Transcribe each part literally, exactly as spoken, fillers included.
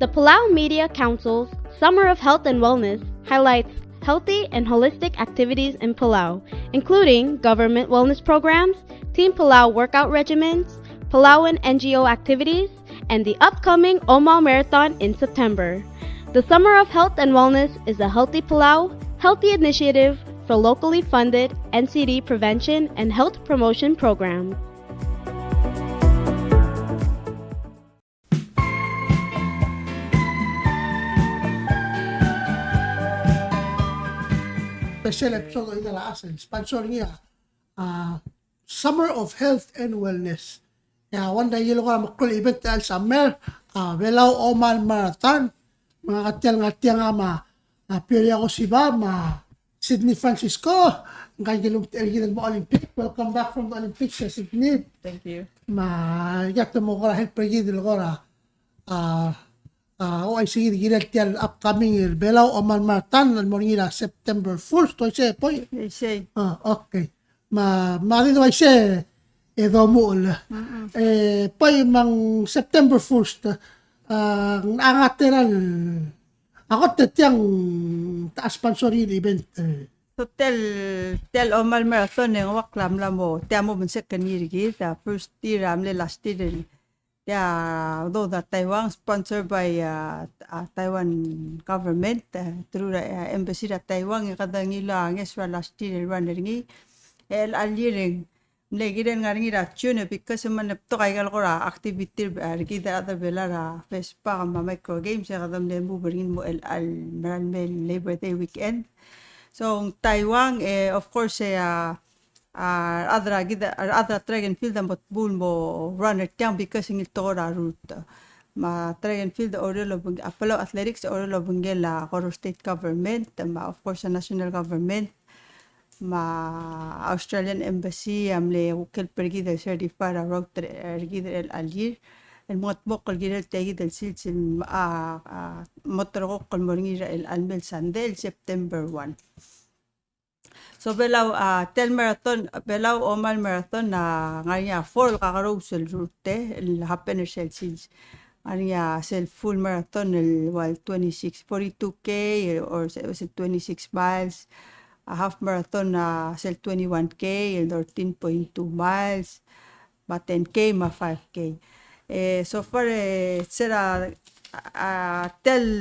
The Palau Media Council's Summer of Health and Wellness highlights healthy and holistic activities in Palau, including government wellness programs, Team Palau workout regimens, Palauan N G O activities, and the upcoming Omal Marathon in September. The Summer of Health and Wellness is a Healthy Palau, Healthy initiative for locally funded N C D prevention and health promotion programs. Special episode er a sponsor er ngii a, a, Summer of Health and Wellness. E a ua ngii a ikel kora meklou el event er a summer, a, Belau Omal Marathon, me ngak a tia el ngar tiang a, me a, Peoria Kosiba, me a Sydney Francisco, ngka el kilumtechei er kid el mo Olympic. Welcome back from the Olympics, e Sydney. Thank you. Me a, ia te mo kora help er kid el kora, a, a, ouchais er kid el kirel tia el upcoming el Belau Omal Marathon el mo er ngii er a September first, uaisei, Poi? Uaisei. A, okay. Me a, me a di uaisei e domuchel. Mm-mm. E, Poi, me ng September first, a, ng ngar er ngii a, a kot e tiang te sponsor er ngii el event? So tia el, tia el Omal Marathon e ng ua kmal mla mo, tia mo obengkel er ngii er kid, a, first year a mle last year el tia, though the Taiwan, sponsored by, uh, uh, Taiwan government, uh, through the, uh, embassy er a Taiwan, e kede ngiluu a ngeso er a last year el run er ngii. E chelecha el year e ng mle kirel ngar er ngii er a June, because me ng betok a ikel kora activity er kid el chad er a Belau er a FESPAC me a Micro Games, e kede mle move er ngii el mo chelecha el mera el mei el Labor Day weekend. So, Taiwan, e, of course, e, a, a rechad er a kid, a rechad er a track and field a mo tebul mo run er tiang because ngii el tekoi er a route. Me a track and field a oureor el obeng-, a Palau Athletics a oureor el obengkel a Koror State Government, me a, of course, a national government, me a Australian Embassy a mle help er kid el certify er a route er kid er chelecha el year. El mengetmokl el kirel tia kid el sils el, a, a, mo ulterekokl el mo er ngii er chelecha el mei el Sunday el September one. So Belau, a, tia el marathon, Belau Omal Marathon, a, ngar er ngii a four el kakerous el route el happen er sel sils. Ngar er ngii a sel full marathon el ua el twenty-six, forty-two K, or se-, sel twenty-six miles. A half marathon, a, sel twenty-one K, el thirteen point two miles. Me a ten K, me a five K. E, so far, e, se er a, a, tia el,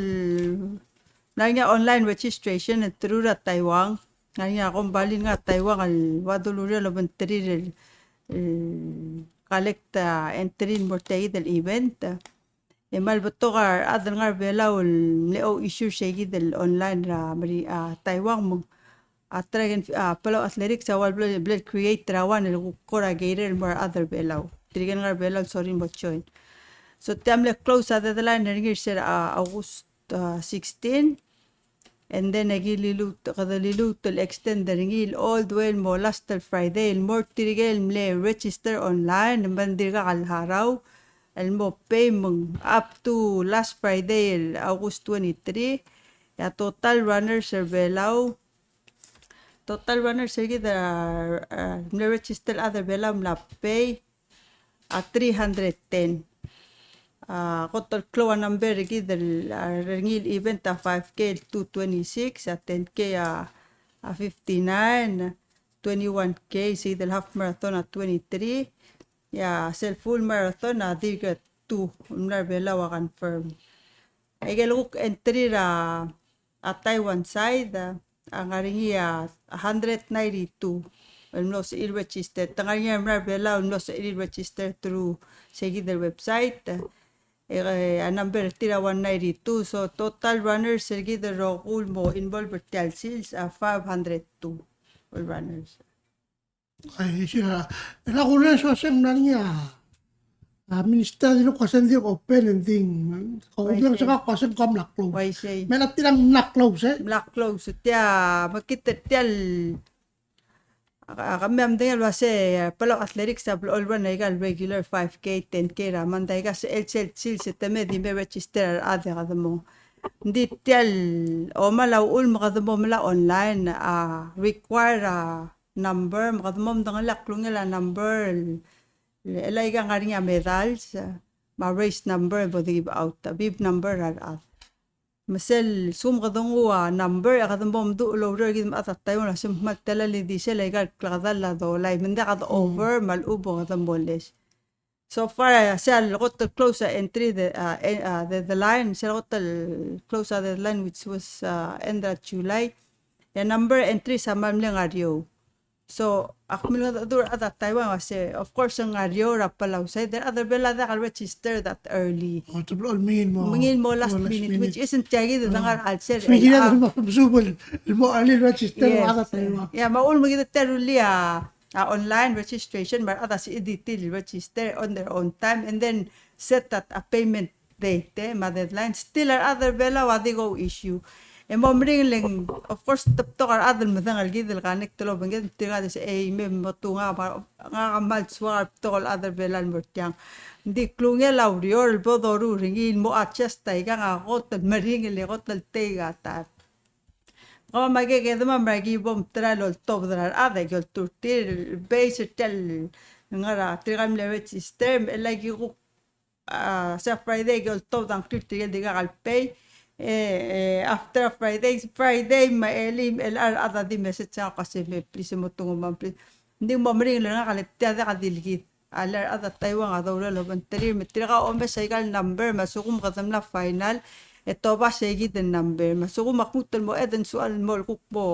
ngar er ngii a online registration el through er a Taiwan. Ngar er ngii a kombalii el ngar er a Taiwan el ua dulureor el obengterir el, el collect, a, entry el mo er tia kid el event. E kmal betok a rechad el ngar er a Belau el mle ouchais er se kid el online er a Meri-, a, Taiwan me ng, a, track and, a, Palau Athletics a ua el bla, bla el create er a one el kuk kora kirel el mo er a rechad er a Belau. Tirke el ngar er a Belau el sorir el mo join. So tia mle close a deadline er ngii er se er a, a, August, a, sixteen. And then e ki liluut, kede liluut el extend er ngii el all the way el mo last el Friday el mo er tirke el mle register online, me ng dirkak el harau, el mo pay me ng up to last Friday el August twenty-three. E a total runners er a Belau, total runners er kid a, a, mle register el chad er a Belau a mla pay a three hundred ten. A, kot el klou a number er kid el, a, er ngii el event a five K el two twenty-six, a ten K a, a fifty-nine, twenty-one K, se kid el half marathon a twenty-three, e a sel full marathon a dirk two, el mla er a Belau a confirm. Aike el kuk entry er a, a Taiwan side, a, a ngar er ngii a hundred ninety-two el mlo sebechir el register. Te ngar er ngii a mla er a Belau el mlo sebechir el register through se kid el website. E, e, a number er tir a one ninety-two, so total runners er kid el rokui el mo involve er tia el sils a five hundred two el runners. Ai, sira, e a kules a se ng ngar er ngii a, a, minister a dilu el kmo se ng dirk open e ng di, kaudiang se ka kmo se ng mla close. Uaisei. Me a tirang mla close, e? Mla close. Tia, me kid er tia el, a, a, kemiu a medengei el uase, a, Palau Athletics a blechoel run aika el regular five K, ten K er a month, aika sel, sel, sel, se te me di me register a rechad e kede mo. Ng di tia el, omal a uchul me kede mo melai online, a, require, a, number, me kede mo medengelii a klungel a number, el, el aika ngar er ngii a medals, me a race number e bo de give out, a bib number er a rechad. Me sel lsekum kede nguu a number, e kede mo meduch el oureor er kid me a chad er a Taiwan el uasei me kmal tela el di sel aika el klekedall a dolai, me ng diak kede over, me a lechub e kede moles. So far, a, sel kot el close a entry, the, a, e, a, the, the line, sel kot el close a deadline, which was, a, end er a July, e a number entries a kmal mle ngar er eou. So, ak milengedecheduch er a rechad er a Taiwan el uasei, of course, ng ngar er eou er a Palau side, e a rechad er a Belau a diak el register that early. O, te blo el mengiil el mo, mengiil el mo last minute, which isn't tia kid el ngar er a chelsel. Mengiil el mo, mesuub el mo early register er a rechad er a Taiwan. Ia, me a uchul me kid a terullii a, a online registration, me a rechad a sebechir el register on their own time, and then set that a payment date, e, me a deadline, still a rechad er a Belau a di ko issue. E mo meringel e ng, of course, te betok a rechad el medengei el kid el connect el obengked, tirka di sei, e, me mo tungau, me ngak a kmal soak el betok el chad er a Belau el mo er tiang. Ng di klungel a ureor el bo doruul er ngii el mo adjust a ikang a kot el meringel e kot el take a time. Kemam a ike kede me a mera ki bo mterael el oltobed er a rechad e ki oltuu er tir, base er tia el ngar er a tirka el mle register, me chelecha ki kuk a, se a Friday e ki oltobed a ngklir tirke el dirkak el pay. E, e, after a Friday, Friday me a elii, el a rechad a di message er ngak el uasei me please mo tungomam please. Ng di mo meringel er ngak el tia diak di el kid. A le a rechad er a Taiwan a doureor el obengterir, me tirka a omes aika el number, me a lsekum kede mla final, e te oba sei kid el number. Me a lsekum ak lmuut el mo add e ng soal el mo el kuk mo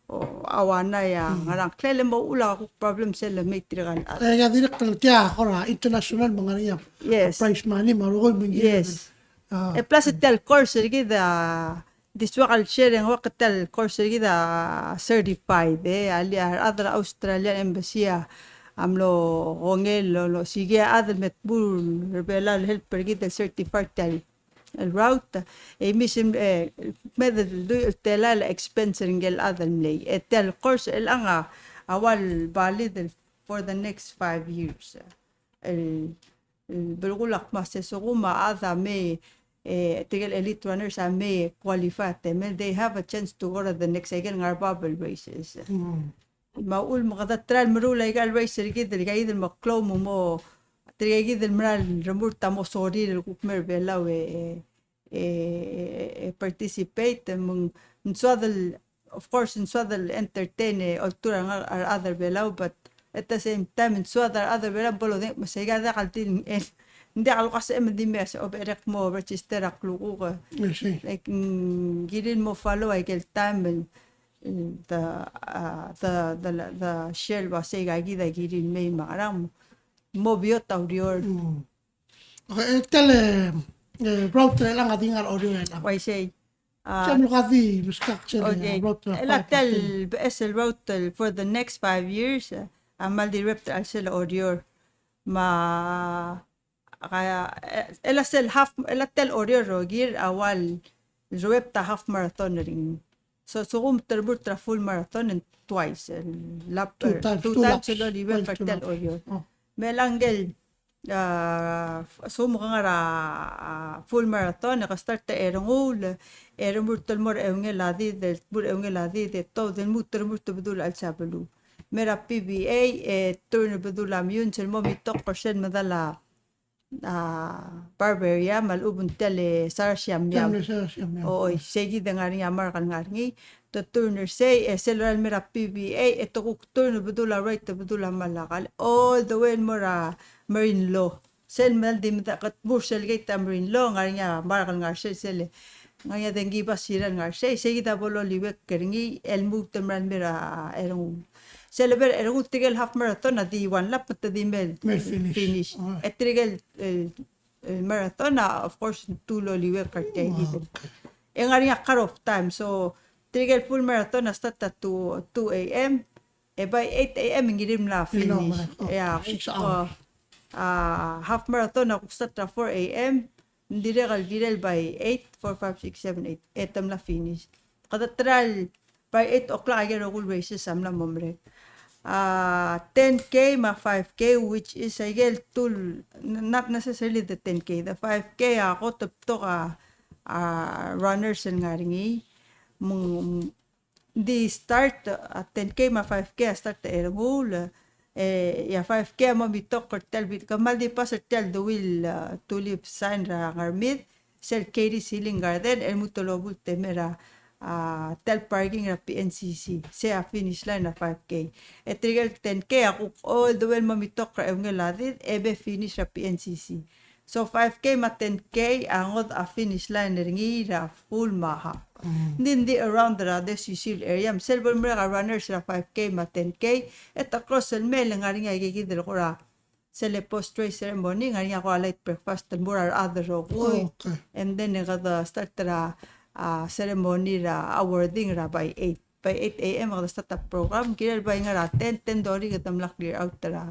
o, a uaisei a ngerang klel e mo uchul a kuk problem sel lemei tirka el chad. E a dirrek el tia kora international me ng ngar er ngii a prize money me a rokui me ng. Yes. A. E plus tia el course er kid a, di soak el share e ng ua tia el course er kid a certified, e, a le a rechad er a Australian Embassy a mlo kongei el lo, lo, siik a chad el me tmuu er a Belau el help er kid el certify tia el el route, e mise, e, me de, de, tela el expense er ngike el chad el mlei. E tia el course el ngar a ua el valid el for the next five years. El, el belkul a kmo se lsekum a chad a me, e, tirke el elite runners a me qualify a temel, they have a chance to go to the next, aike el ngar er a bab el races. Mm. Me a uchul me kede try el meruul aika el race er kid el, aika kid el meklou me mo, tirka kid el mera el remurt a mo sorir el kuk mei er a Belau e, e, e, e participate, me ng, ng soad el, of course, ng soad el entertain e oltuu er a ngar, a rechad er a Belau, but at the same time, ng soad a rechad er a Belau bo lodengei me se aika diak el di, e, ng diak el kuk sebechem el di mei a se, o, berek mo register a klukuk. I see. Like, mm, kirir el mo follow aike el time, el, the, uh, the, the, the share el uasei aika kid a kirir el mei me a ngerang, mo beot a ureor. Mm. Okay, e tia el, e, route er chelechang a di ngar er a Oreor er chelechang. Uaisei. A, se mlo ka di meskak sel, okay, route er a, el a five, tia el, okay, beches el route el for the next five years, e, a kmal di ruebet er a chelsel a Oreor. Me a, a, e, el a sel half, el a tia el Oreor el rokir a ua el ruebet a half marathon er ngii. So, lsekum te remurt er a full marathon e ng twice, el lap, two times, two times el oliuekl er tia el Oreor. Oh. Me a ngike el, a, lsekum ke ngar er a, a, full marathon, e ke start er a Erenguul, e remurt el mo er a eungel a did, el mo er a eungel a did, e tuobed el lmuut el remurt el bedul a chelsel a beluu. Me er a PBA, e turn el bedul a Meyuns el mo mitokl er sel medal a a, Barbarian, me a lechub ng tia el Sar Siamyam. Tia el Sar Siamyam. Oi, sei kid a ngar er ngii a mark el ngar er ngii, te turn er sei, e sel lorael el mei er a PBA, e te kuk turn el bedul a right, el bedul a Malakal, all the way el mo er a Marine Law. Sel medal di medal, ke tmuu er sel gate a Marine Law, ngar er ngii a mark el ngar er sei, sel Ngar er ngii a dengki bus er a ngar er sei, sei kid a bo loliuekl er ngii el lmuut el merael el mei er a Erenguul. Sel lebo er a Erenguul tirke el half marathon a di one lap me te di mei el finish. Finish. All right. E tirke el, el, el marathon a, of course, te loliuekl er tia kid. Ah, okay. E ngar er ngii a cut off time. So, tirke el full marathon a start at two, two A M. E by eight A M e ng kirir el mla finish. Long, right? Oh, yeah, six hours. A, half marathon a kuk start er a four A M. Ng dirrek el kirel by eight, four, five, six, seven, eight, e te mla finish. Kede try el by eight o'clock a ikel rokui el races a mla mo merek. A, ten K me a five K, which is a ikel tul, n-, not necessarily the ten K, the five K a kot el betok a, a runners el ngar er ngii. Me ng, di start, a, ten K me a five K a start er a Erenguul, E, e a five K a mo mitokl er tia el bid, kmal di pass er tia el deuil, a, Tulip Sign er a Ngermid, sel Katie's Healing Garden, el lmuut el obult e mei er a, a, tia el parking er a P N C C, sei a finish line er a five K. E tirke el ten K a kuk all the way el mo mitokl er a eungel a did, e be finish er a P N C C. So five K me a ten K a ngodech a finish line er ngii er a full me a half. Ng di, ng di around er a Desisil area, me sel bo lemerek a runners er a five K me a ten K, e te cross el mei el ngar er ngii a ikakid el kora sel post race ceremony, ngar er ngii a kora light breakfast el mo er a rechad el rokui. Okay. And then e kede start er a, a, ceremony er a awarding er a by eight. By eight A M e kede start a program, kirel bai ngar er a ten, ten thirty kede mla clear out er a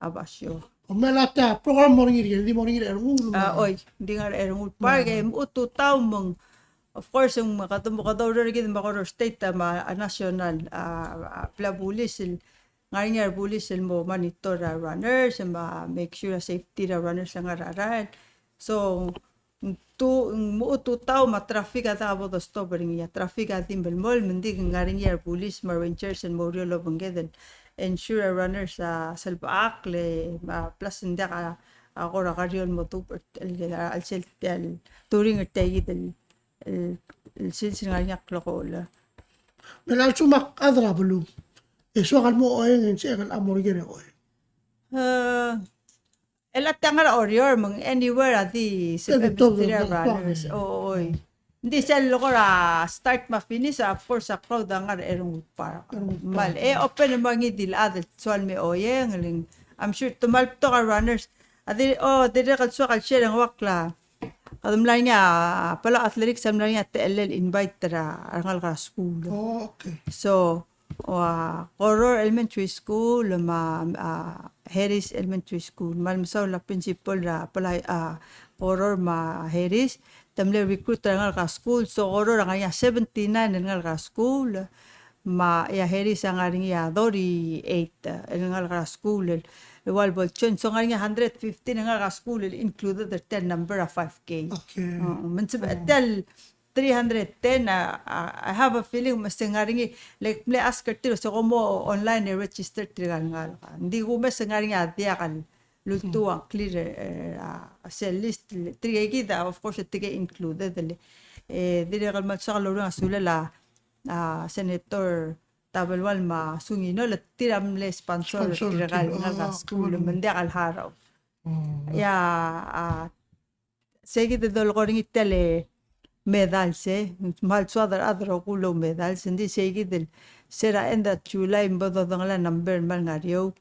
a basio. O, me a ta program mo er ngii, di mo er ngii er a Ernguul, a, ma. Oi, ng di ngar er a Ernguul Park, e, mechut tutau me ng, of course, me kede mo, kede oureor er kid me a Koror State, a, me a national, a, a, bla bulis el, ngar er ngii a bulis el mo monitor a runners, me a make sure a safety er a runners a ngar er a rael. So, ng tu, ng mechut tutau me a traffic a diak bo de stop er ngii, a traffic a di melemolem, me ng di ngar er ngii a rebulis me a rangers el mo oureor el obengked el ensure a runners a selbechakl, me a plus ng diak a, a kora kerior el mo dubech el, el, el sel tia el, during er tia kid el, el, el sils el ngar er ngii a klekool. Me a lsekum a chad er a beluu e soak el mo oeng e ng sebechek el mo er ngii er a oeng. E, el a tia ngar er a Oreor me ng anywhere a di sebechel el mesterir a runners. O, oi. Ng di sel kora start me a finish, of course, a crowd a ngar er a Ernguul Park. Ernguul Park. Kmal, e open el mo er ngii di el chad el soal me oeng, le ng, I'm sure te kmal betok a runners. A di, o, dirrek el soak el share e ng ua kla. Kede mla er ngii a Palau Athletics a mla er ngii a techellel el invite er a rengalek er a skuul. Oh, okay. So, ua Koror Elementary School, me a, a, Harris Elementary School. Me a le mesaul a principal er a Palau, a, Koror me a Harris, te mle recruit er a rengalek er a skuul, so Koror a ngar er ngii a seventy-nine el ngalek er a skuul, me a, e a Harris a ngar er ngii a thirty-eight el ngalek er a skuul el, el ua bo el join, so ngar er ngii a hundred fifteen el ngalek er a skuul el included er tia el number er a five K. Okay. Mm, me ng sebechel tia el three hundred ten, a, a, I have a feeling me se ng ngar er ngii, like, mle ask er tir, se kom mo online e register tirka el ngalek. Ng di kumes e ng ngar er ngii a diak el ultuil a clear, e, a, sel list, tirke kid a, of course, tirke included el. E, dirrek el kmal soak el oureor a sulel a, a, Senator Tabelual me a Sungino, le tir a mle sponsor, sponsor tirka el ngalek er a skuul, me ng diak el harau. Mm. Ia, a, Sei kid el dolekoi er ngii tia el medals, e kmal soad a rechad el rokui el oumedals, ng di sei kid el se er a end er a July me bo dodengelii a number el kmal ngar er eou,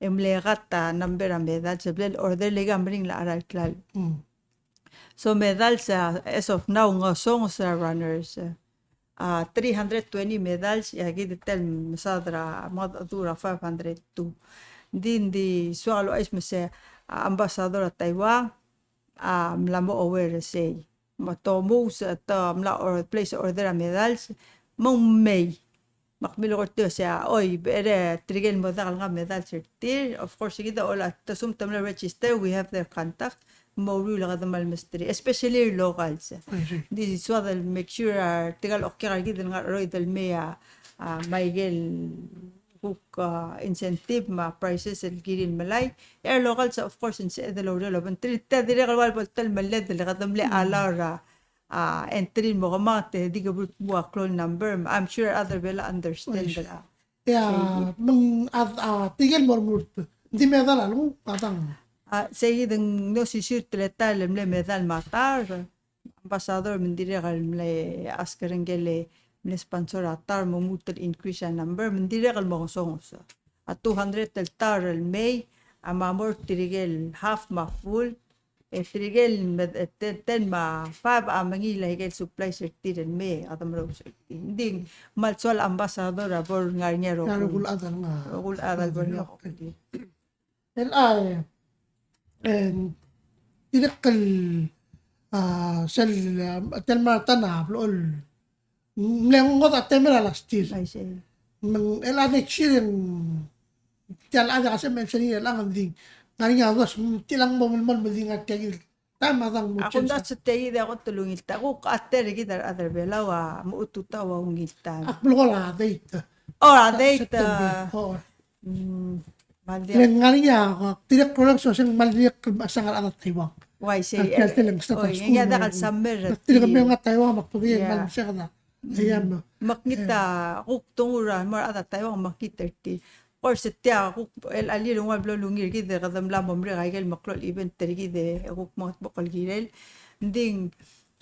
e mle cut a number er a medals, e bla el order el ika meringel a cheral klalo. Mm. So medals, a, as of now, ng ngesonges er a runners, a, three hundred twenty medals, e a kid tia el mesaod er a mengedecheduch er a five hundred two. Ng di, ng di soak el ouchais me se, a, ambassador er a Taiwan, a, mla mo aware er sei. Me te omuus, te mla or-, place order a medals, me ng mei. Me ak milekoi er tir el uasei, oi, bechei er tirke el mo diak el ngar er a medals er tir. Of course, kid a, ola, te assume te mla register, we have their contact. Me uriul e kede kmal mesterir, especially locals. I see. Ng di soad el make sure, a, tirka el okiak er kid el ngar er a cheroid el mei a, a, me aike el kuk, a, incentive me a prizes el kirir el melai. E a locals, of course, ng sebeched el oureor el obengterir. Te dirrek el ua bo el ta el meled el kede mle allow er a, a, entry el mo kemanget e di ke bla kmu a klou el number. I'm sure other Belau understand er a. Ia, me ng, a, a, tirke el mo remurt. Ng di medal a lenguu, a dang. A, sei kid ng osisiu el teletael el mle medal me a tar. Ambassador me ng dirrek el mle ask er ngike el mle sponsor a tar me lmuut el increase a number, me ng dirrek el mo ngesonges. A two hundred el tar el mei, a mo er tirke el half me a full, e tirke el me-, e te-, ten me a five a mengiil aike el supplies er tir el mei, a de merous er tir. Ng di kmal soal ambassador a bo el ngar er ngii a rokui. Rokui el chad el ngar. Rokui el chad el bo el ngar. El a, e, dirrek el, a, sel, a, tia el marathon a blechoel, mle ngodech a temel a last year. I see. Me ng, el a next year e ng, tia el chad a sebechem el sel ngii el a ngar er ngii a dos, tia el a ng mo melemolem el di ngar tia kid el taem a dang mo change. Ak omdasu tia kid e a kot el ungil taem, kuk a ta er kid a rechad er a Belau a mo tutau a ungil taem. Ak melekoi a date. O, a date, September. O. Mm. Le ng ngar er ngii a, dirrek el product source, ng kmal dirrek el mechesang a rechad er a Taiwan. Uaisei, e, oi, ng diak el summer. Dirrek el mei a Taiwan me ak tobedii el kmal meseked a. Me ak ngit a kuk donguu el mo er a rechad er a Taiwan me ak ngit er tir. Of course, tia kuk el, a lir ng ua blo lungil er kid e kede mla mo merek a ikel meklou el event er kid e kuk mengetmokl el kirel. Ng di,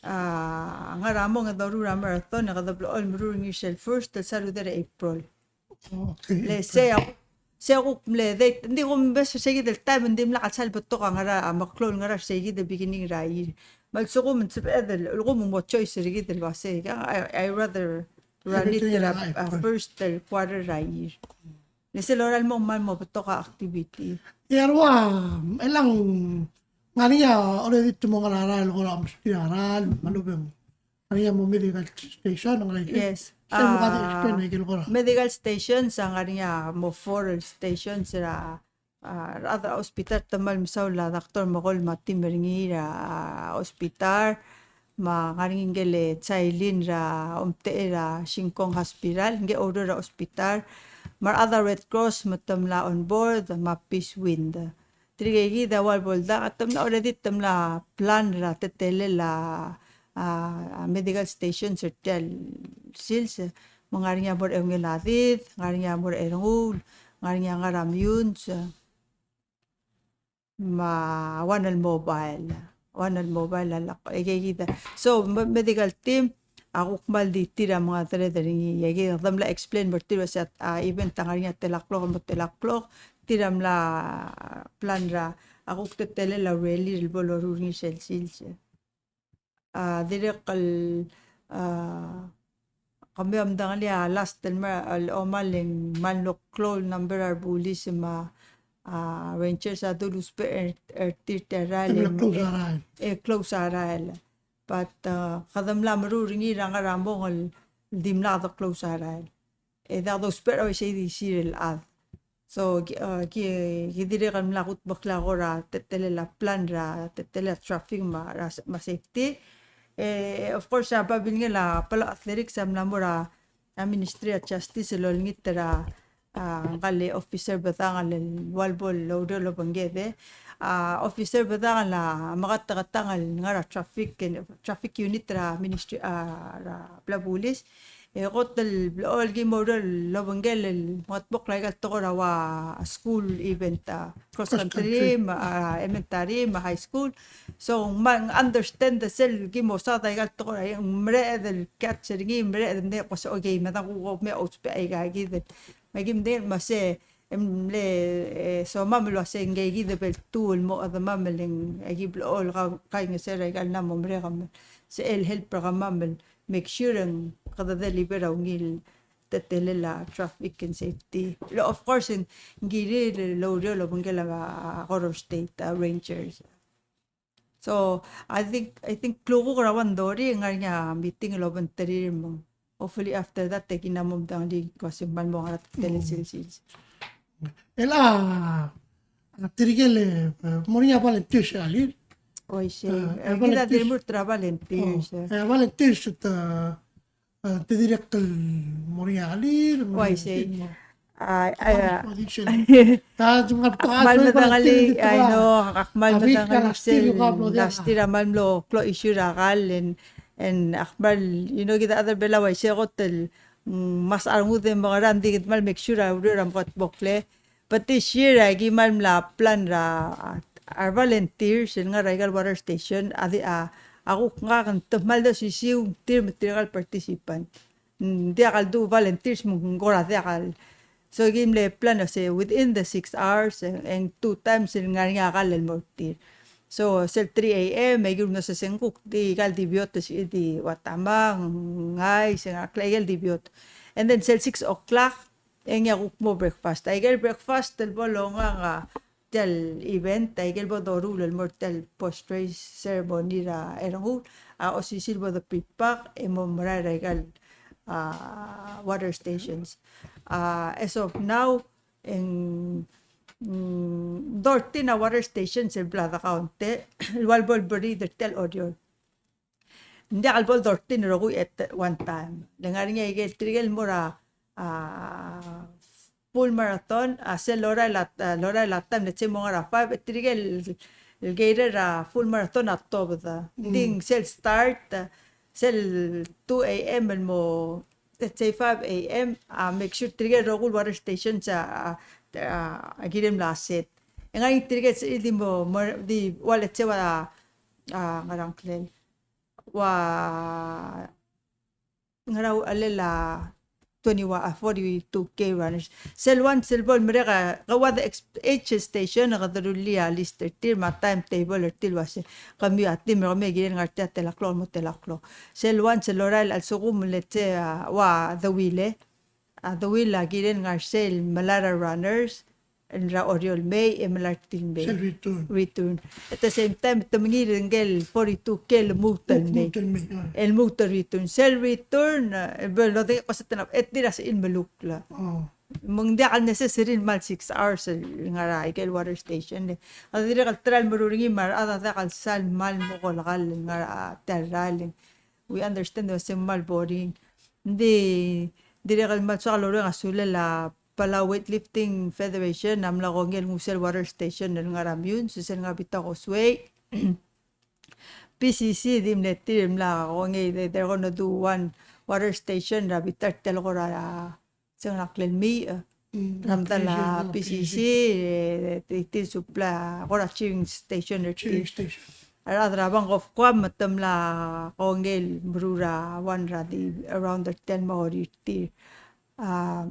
a, ngar er a mong e doruul er a marathon e kede blechoel meruul er ngii er sel first el saruder er a April. Le sei a, sei a kuk mle date, ng di kumes er seikid el taem, ng dimlak el sal betok a ngar er a, a meklou el ngar er seikid el beginning er a year. Me a lsekum ng sebeched el, el kuk mo choice er kid el uasei, I, I rather run it er a, a, first el quarter er a year. Le sel lorael el mo kmal mo betok a activity. E a rua, e le ng ngar er ngii a already te mo ngar er a rael el kora mesterir a rael, me a lobeng. Ngar er ngii a mo medical station, ngar er ngii. Yes. Sel mo kede explain a ikel kora. Medical stations, a ngar er ngii a mo four el stations er a, a, rechad er a hospital te kmal mesaul a doctor me a kol me a team er ngii er a, a, hospital, me a ngar er ngii ngikel Chailin er a omtechei er a Shin Kong Hospital, ngii a oureor er a hospital, me a rechad er a Red Cross me te mla on board, me a Peace Wind. Tirke kid a ua el bo el dak, te mla already te mla plan er a teletelel a, a, a medical stations er tia el sils, me ng ngar er ngii a mo er a eungel a did, ng ngar er ngii a mo er a erenguul, ng ngar er ngii a ngar er a Meyuns, me a one el mobile, one el mobile a lak, e kid a. So, me-, medical team, a kuk kmal di tir a mengadered er ngii, e kid a kede mla explain me er tir el uasei a, a event a ngar er ngii a tela klok, mo tela klok, tir a mla plan er a, a kuk teletelel a urerir el bo loruul er ngii sel sils. A dirrek el, a, kemiu a medengelii a last el me, el omal e ng kmal klou el number er a rebulis me a, a, rangers a dulu ousbech er, er tir tia el rael, e, e close a rael. But, a, kede mla meruul er ngii er a ngar er a mong el dimlak de close a rael. E diak dousbech er a uaisei di sir el chad. So, ki, a, ki, ki dirrek el mla kutmeklii a kora teletelel a plan er a, teletelel a traffic me a, me a safety. E, of course, a babilngel a Palau Athletics a mla mo er a, a Ministry of Justice el olengit er a, a, ngka el officer bedangel el ua el bo el oureor el obengked. A, officer bedangel a meketeketang el ngar er a traffic, traffic unit er a ministry, a, er a Palau Police. E kot el blechoel ki mo oureor el obengkel el mengetmokl aika el tekoi er a ua school event, a, cross country, me a, a, elementary, me a high school. So, me ng understand sel ki mo saod aika el tekoi er a, ng mereched el catch er ngii, mereched el mle ko se, okay, me dang kuk me ousbech aika kid. Me ki mle, me se, e mle, e, somam el uasei ngii kid a bel tuu el mo chedemam el ng, e ki blechoel ka, kaingeseu er aika el mla mo merek me sel help er kemam el make sure e ng kede deliver a ungil teletelel a traffic and safety. Lo, of course, ng kirir el oureor el obengkel a, a Koror State, a, rangers. So, I think, I think klukuk er a ua Dori, ng ngar er ngii a meeting el obengterir me ng. Hopefully after that, e ki mla mo medengelii el kmo se ng kmal mo ngar er a teletelel sel sils. El a, a tirke el, e, mo er ngii a volunteers er a lir. Oi, sei. E, e, kid a volunteers. Dirk mo er a volunteers, e. E, volunteers, e, a, te dirrek el mo er ngii a lir, mo er ngii a lir, mo. Uaisei. Ai, ai, a. Kmal medengelii, I know, ak kmal medengelii sel last year a kmal mlo klou issue er a kall, and, and ak kmal, you know, kid a chad er a Belau a uaisei kot el, mm, mesa a rengud e mengerang, ng di kid kmal make sure a ureor a mo kutmeklii. But this year, a ki kmal mla plan er a, a, our volunteers el ngar er aika el water station, a di, a, a kuk ngak ng te kmal di osisiu tir me tirka el participant. Mm, diak el du volunteers me ng kora diak el. So, ki mle plan el se within the six hours, e, e ng two times el ngar er ngii a kall el mo er tir. So, sel three A.M., e ki ulemesodii se ng kuk di aika el di beot, se di ua tamang, ngais, e ng ngar er ngii aika el di beot. And then sel six o'clock, e ngii a kuk mo breakfast. Aike el breakfast el bo longang a tia el event, aike el bo doruul el mo er tia el post race ceremony er a Ernguul, a osisiu el bo de pre-pack e mo merael er aika el, a, water stations. A, as of now, e ng, mm, thirteen a water stations el bla de counted, el ua el bo el buried er tia el Oreor. Ng diak el bo el thirteen el rokui at one time. Le ngar er ngii aike el tirke el mo er a, a, full marathon, a sel lorael a, a lorael a taem el sei mo ngar er a five, e tirke el, el gator er a full marathon a tobed. Ng di sel start, a sel two A M el mo, let's say five A M, a make sure tirke el rokui el water stations a, a, a kirem el set. E ng ngar er ngii tirke el di mo, mo, di ua let's say ua, a, ngar er a ngklel. Ua ngar er a uchelel a twenty-one, a forty-two K runners. Sel once el bo el merek a, ke ua the ex-, each station, ke derullii a list er tir me a timetable er tir el uase, kemiu a team er kemiu e kirel ngar er tia el tela klok el mo tela klok. Sel once el lorael a lsekum let's say, a, ua the wheel, e. A the wheel a kirel ngar er sel melai er a runners, el er a Oreor el mei, e melai er tir el mei. Sel return. Return. At the same time, te mengiil er ngike el forty-two K el lmuut el mei. Lmuut el mei, a. El lmuut el return. Sel return, e, e bo lodengei el kmo se te ngar, e tir a sebechir el melukl. A. Me ng diak el necessary el kmal six hours el ngar er a ikel water station, e. A dirrek el ta er a lemeruul er ngii me a rechad a diak el sal kmal mo kolekall el ngar er a tia el rael. We understand el uase kmal boring. Ng di, dirrek el kmal soak el orrenges a sulel a Palau Weightlifting Federation a mla kongei el nguu sel water station el ngar er a Meyuns, sel ngar er a bita el Causeway. P C C di mle tir el mla kongei, they, they're gonna do one water station er a bita er tia el kora, a, se ng ngar er a ngklel Meic, e. Mm, er a medal a P C C, e, tir, tir supply, kora cheering station er tir. Cheering station. A rechad er a Bank of Guam me te mla kongei el meruul a one er a di around er tia el maurir er tir. A,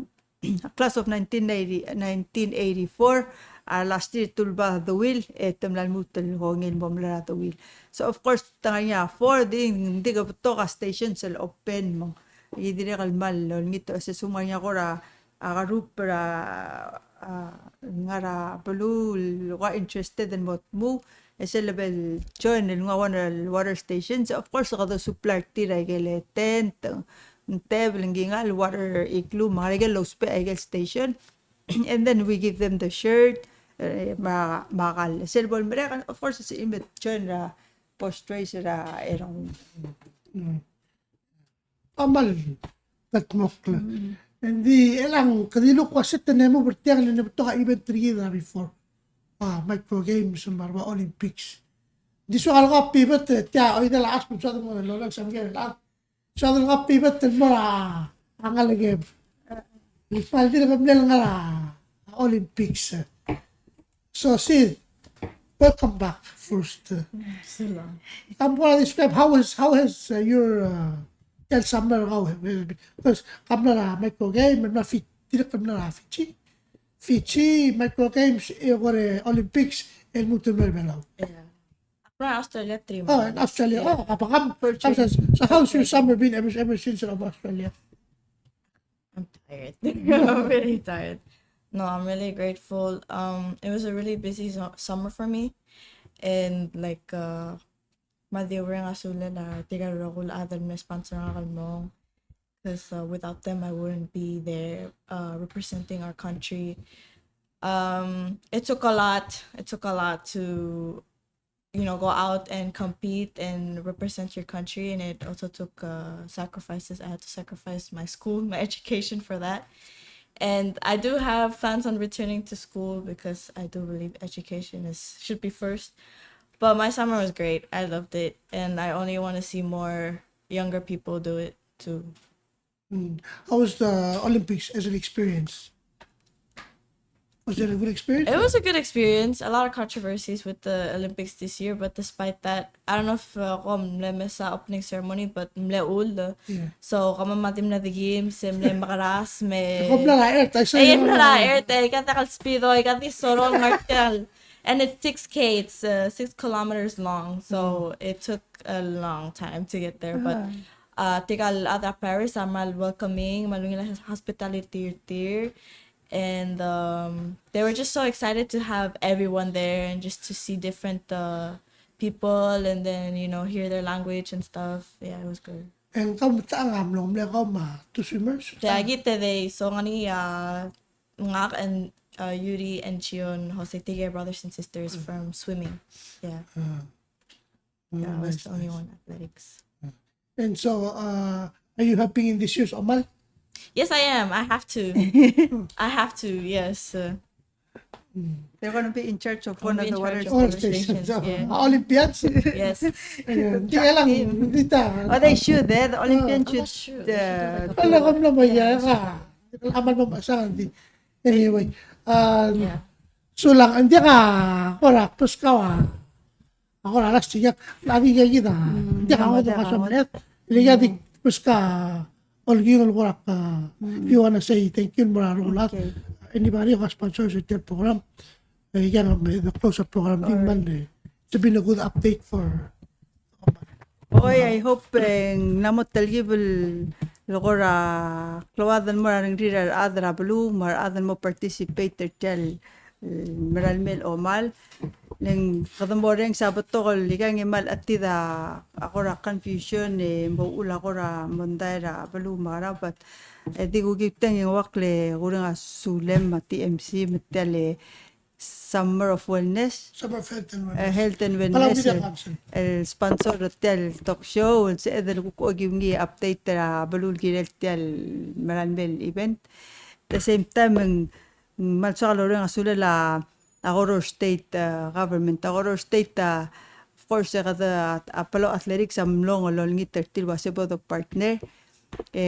class of nineteen eighty, nineteen eighty-four, a, last year te uleba the wheel, e te mla lmuut el kongei el mo melai er a the wheel. So of course, te ngar er ngii a four, di, di ke betok a stations el open me ng, e dirrek el kmal olengit el uase se ng ngar er ngii a kora, a, group er a, a, ngar er a beluu el ua interested el mo tmuu, e sel lebo el join el nguu a one er a water stations, of course, kede supply er tir a ikel tent, ng table, ng kingall, water igloo, me a ngar er a ikel lousbech a ikel station. And then we give them the shirt, e, me a, me a kall. Sel bo el merek, of course, se el me join er a post race er a, er a. Mm. A kmal kldmokl. Mm. Ng di, e le ng, kede look ua se te move er tiang, le ng betok a event er kid er a before. A, Micro Games, me a rua Olympics. Ng di soak el ko a pivot, e, tia, oidel a chad, me ng soak el mo loleng, se ng ngar er a chad. Soak el ko a pivot el mo er a, a ngelekem. Ng kmal di le mle ngar er a Olympics. So, Sid, welcome back first. Sila. Come, gonna describe how is, how has, uh, your, uh, tia el summer go? Because come er a Micro Game, me a Fi-, direct me a Fiji. Fiji, Micro Games, e, kora Olympics, el lmuut el mei er a Belau. Yeah. From Australia, three months. Oh, in Australia. Yeah. Oh, a bang, come, for a change. So, so how's your summer been ever, ever since from Australia? I'm tired. I'm very tired. No, I'm really grateful. Um, it was a really busy su-, summer for me. And, like, uh, me a di oureng a sulel a tirka el rokui el chad el mle sponsor er ngak el mong. 'Cause, uh, without them, I wouldn't be there, uh, representing our country. Um, it took a lot. It took a lot to, you know, go out and compete and represent your country, and it also took, uh, sacrifices. I had to sacrifice my school, my education for that. And I do have plans on returning to school because I do believe education is, should be first. But my summer was great. I loved it, and I only want to see more younger people do it too. Mm. How was the Olympics as an experience? Was it a good experience? It was a good experience. A lot of controversies with the Olympics this year, but despite that, I don't know if, uh, kom mle mesa opening ceremony, but mle uchul. Yeah. So, kemam a di mle di games, e mle mekeras, me. Kom mle er a ert, I saw you mle er a ert, e, ika di el speedo, ika di sorong, ngar tiang. And it's six K, it's, uh, six kilometers long, so it took a long time to get there, but, uh, tirka el chad er a Paris a kmal welcoming, me a ungil a hospitality er tir. And, um, they were just so excited to have everyone there and just to see different, uh, people and then, you know, hear their language and stuff. Yeah, it was good. And kau me tang a mlo mle kau me a two swimmers? Te aki te dei, so ngii a ngak and, uh, Yuri and Chion Jose, tirke brothers and sisters from swimming. Yeah. Uh, Yeah, I was the only one athletics. And so, uh, are you helping in this year's Omal? Yes, I am. I have to. I have to, yes. Uh, they're going to be in charge of one of the water stations. Yeah. Olympians. Yes. Di elang, di ta. Oh, they should, eh? The Olympians should. That's true. They should do, like, a program. Anyway, uh, sulang, ng diak a, kora, pus kau a, a kora last year, a di kid a, ng diak a ngodech a soam el, le kid a di pus ka, olkiung el kora, uh, if you wanna say thank you el mo er a rokui el chad. Anybody who sponsors the program, uh, you can, uh, close the program, di mal, uh, it's been a good update for Oi, I hope, e ng mla mo telkib el kora klou el mo er a rengrir a rechad er a beluu, me a rechad el mo participate er tia el, e, merael mei el omal. Le ng kede mo orrenges a betok el ikang e mal chetid a kora confusion e mo uchul a kora mondai er a beluu me a ngerang, but e di kuk tang e ng ua kle kureng a sulem me a T M C me tia el Summer of Wellness. Summer of Health and Wellness. E, Health and Wellness, el, el sponsor er tia el talk show, el sebeched el kuk okiu ngii a update er a beluu el kirel tia el merael mei el event. At the same time, ng, ng mal soak el orrenges a sulel a, a Koror State, e, government, a Koror State, e, of course, e kede, a, a Palau Athletics a mlong el olengit er tir el ua se bo de partner. E,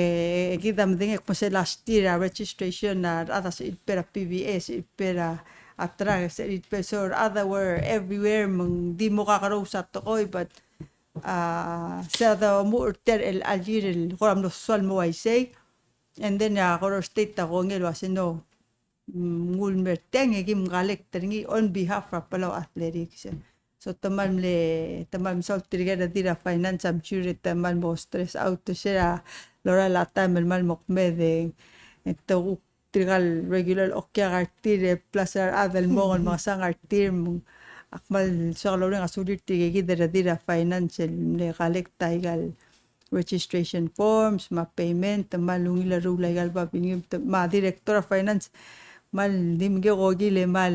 e kid a medengei el kmo se last year a registration a rechad a sebechir el pay er a P V A, sebechir el pay er a, a track, sebechir el pay er a, so rechad a were everywhere, me ng di mo kakerous a tekoi, but, a, se a domuchel er tia el, el year el kora mlo soal el mo uaisei, and then a Koror State a kongei el ua se no, mm, ng ul mer tiang e kim collect er ngii on behalf er a Palau Athletics. So te mal mle, te mal mesaul tirke el redil er a finance, I'm sure te mal mo stress out er se er a lorael a taem el mal mo kmeed e, e te kuk tirka el regular okiak er tir e plus a rechad el mong el mengesang er tir, me ng, ak mal soak el orrenges a sulir tirke kid el redil er a finance el mle collect a ikal registration forms, me a payment, me a ungil a rruul a ikal babilngem, me a director er a finance, me a di mengkekokil e me a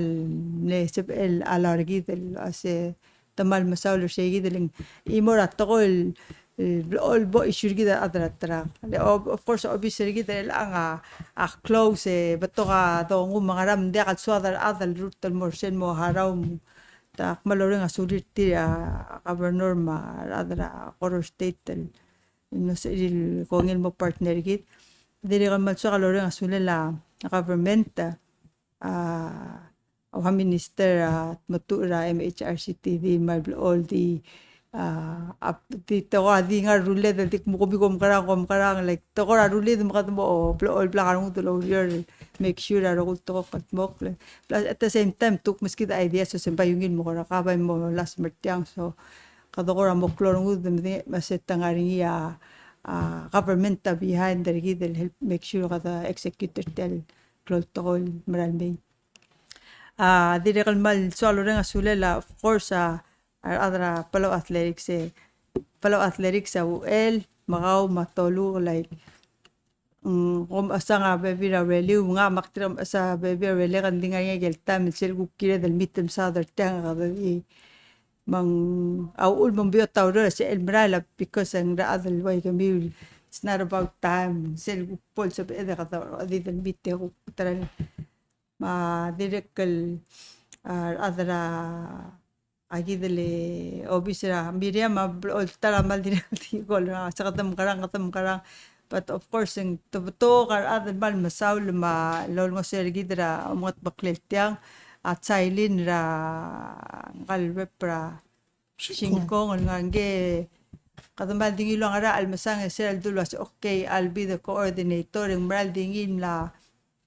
le sebechel a lorekid el ua se te mal mesaul er se kid el ng chimo er a tekoi el, el, el bo issue er kid a rechad er a track. Le, of, of course, obis er kid el chelechang a, a close e betok a dongu me a ngerang, me ng diak el soad a rechad el rurt el mo er sel mo harau, me Te ak kmal orrenges a sulir tir a governor me a rechad er a Koror State el, el mlo sebechir el kongei el mo partner er kid. Dirrek el kmal soak el orrenges a sulel a government, a, a minister, a, Tmetuchl er a M H R C T D, me a blechoel di, a, a, di tekoi a di ngar er a rulled el di kmo kemiu kom mekerang, kom mekerang, like, tekoi er a rulled me kede mo blechoel blak a rengud el oureor, make sure a rokui el tekoi a kldmokl. Plus at the same time, te kuk meskid a idea, so se bai ungil mo kora ka bai mo last mer tiang, so kede kora mo klou a rengud me de, me se te ngar er ngii a, a, government a behind er kid el help make sure kede execute er tia el klou el tekoi el merael mei. A, dirrek el kmal soak el orrenges a sulel a, of course, a, a rechad er a Palau Athletics, e, Palau Athletics a uchel, me kau me a Tolu, like, mm, kom mechesang a bebil er a ureliu, ngak me ak dirrek el mechesang a bebil er a ureliu, e ng di ngar er ngii a ikel taem el sel kuk kired el meet el mesaod er tiang, e kede di, me ng, a uchul me ng beot a ureor, sel merael a, because ng rechad el ua kemiu, it's not about time, sel kuk bo el sebeched e kede di el meet e kuk ta er a Me a dirrek el, a, rechad er a, a kid el obis er a Miriam a blechoel ta er a kmal dirrek el di kol, a, se kede mekerang, kede mekerang. But of course, ng te betok a rechad el kmal mesaul me a lolengeseu er kid er a omengetmeklel tiang, a Chailin er a ngka el rep er a Shingkong el ngar er ngii, kede kmal di ngiluu a ngerachel el mesang e sel dul uase, okay, I'll be the coordinator, e ng meral di ngii el mla,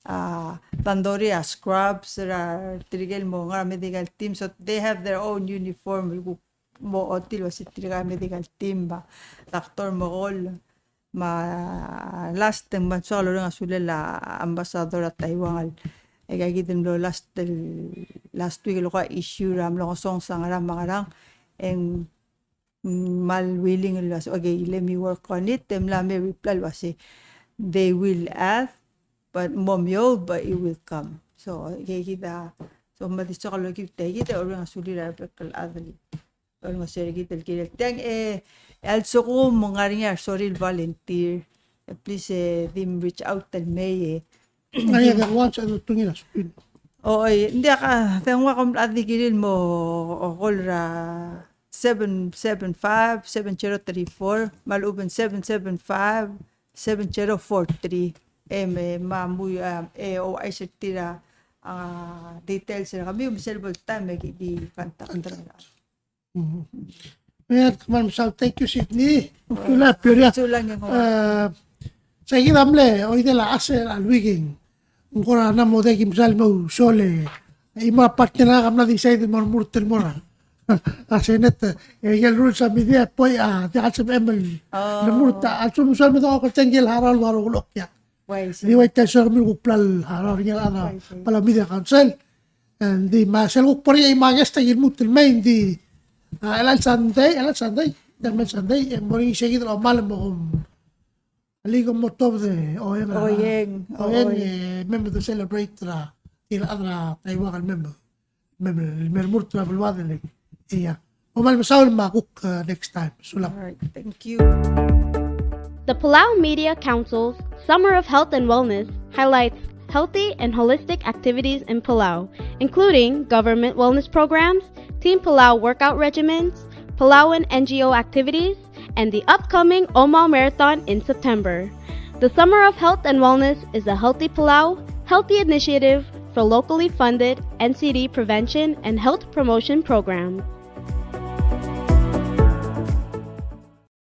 a, dandori a scrubs er a tirke el mo ngar er a medical team, so they have their own uniform el kuk mo ochotii el uase tirka el medical team, me a doctor me a kol. Me a last e ng kmal soak el orrenges a sulel a ambassador er a Taiwan el, e aika kid el mlo last el, last week el kuk issue er a mlo ngesonges a ngerang me a ngerang, e ng kmal willing el uase, okay, let me work on it, e mla me reply el uase, they will add, but mo meoud, but it will come. So, okay, kid a, so, me di soak el okiu tia kid e orrenges a sulir a rebek el chad el olengeseu er kid el kirel tiang, e, a lsekum ng ngar er ngii a resorir el volunteer, please, e, di reach out el mei, e. Ng di ngak a, once a, tungil a screen. O, e, ng diak a, te ngak a kom bla di kirir el mo call er a seven seven five, seven zero three four, me a lechub e ng seven seven five, seven zero four three. E me, me a mui, a, e, ouchais er tir a, a, details er kemiu, me sel bo el taem e ki di contact er kemiu. Mhm. Ia, kmal mesaul, thank you, Sydney. Sulang, Peoria. Sulang e ng. A, se kid a mle oidel a chelsel a weekend. Ng kora mla mo diak kim sal mo ousoul e. Chimo a partner er ngak a mla decide el mo remurt el mo er a, a Senate. E ikel rules a media, poi a, diak a sebechem el remurt a, a lsekum soal me dengchokl er ngii el harau el ua rokui el okiak. Di uaisei. Di uaisei, soak el kuk bla el harau er ngii el chad er a Palau Media Council. Ng di me sel kuk bo er ngii a chimo a guest a ki lmuut el mei, ng di, a, chelecha el Sunday, chelecha el Sunday, chelecha el Sunday, e ng mo er ngii se kid el omal e mo kom alii kom mo tuobed e oeng er a, oeng, oeng, e mei me de celebrate er a, tia el chad er a Taiwan el mei me, mei me, mei me remurt er a beluad el, ia. Kom kmal mesaul me a kuk, uh, next time. Sulang. All right, thank you. The Palau Media Council's Summer of Health and Wellness highlights healthy and holistic activities in Palau, including government wellness programs, Team Palau workout regimens, Palauan N G O activities, and the upcoming Omal Marathon in September. The Summer of Health and Wellness is a Healthy Palau, healthy initiative for locally funded N C D prevention and health promotion program.